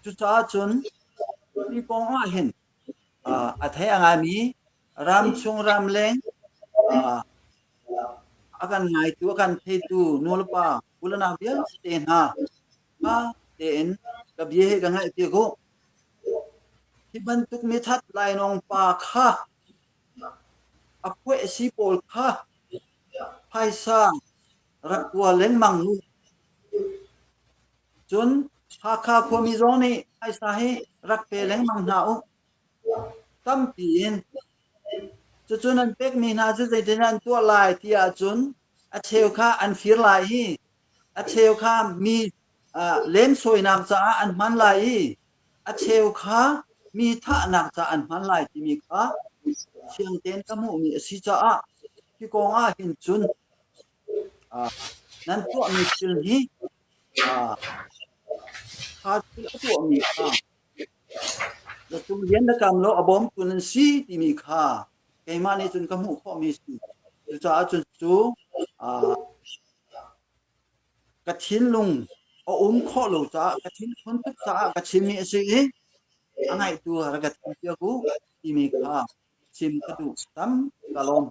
Cucaah cun hi kong ah hin a thei a ngaimi ramchung ramleng a kan ngaitu a kan theitu nulepa ulenau vialte hna ṭha tein ka bia hi ka ngaihpiak u. Hi bantuk mithat lainawng pa kha a phuahsi pawl kha phaisa rak kua lengmang u. Cun Hakha khuami zong nih phaisa hi rak pe lengmang hna u. Tampi in. Cucu nan pekmi hna cu zeitin an tuah lai ti ahcun a cheu kha an fir lai i a cheu kha mi lemsawinak caah an hman lai i a cheu kha mi thahnak caah an hman lai timi kha fiang tein ka hmuhmi a si caah hi kong ah hin cun nan tuahmi thil hi kha thil a tuahmi kha Zatung lian na kam lo a bawmtu nan si timi kha keimah nih cun ka hmuh khawhmi si. Cucaah cun cu ka thinlung a um khawh lo caah ka thinphun tuk caah ka chimmi a si i a ngaihtu rak ka thiampiak u timi kha chim ka duh. Tam ka lawm.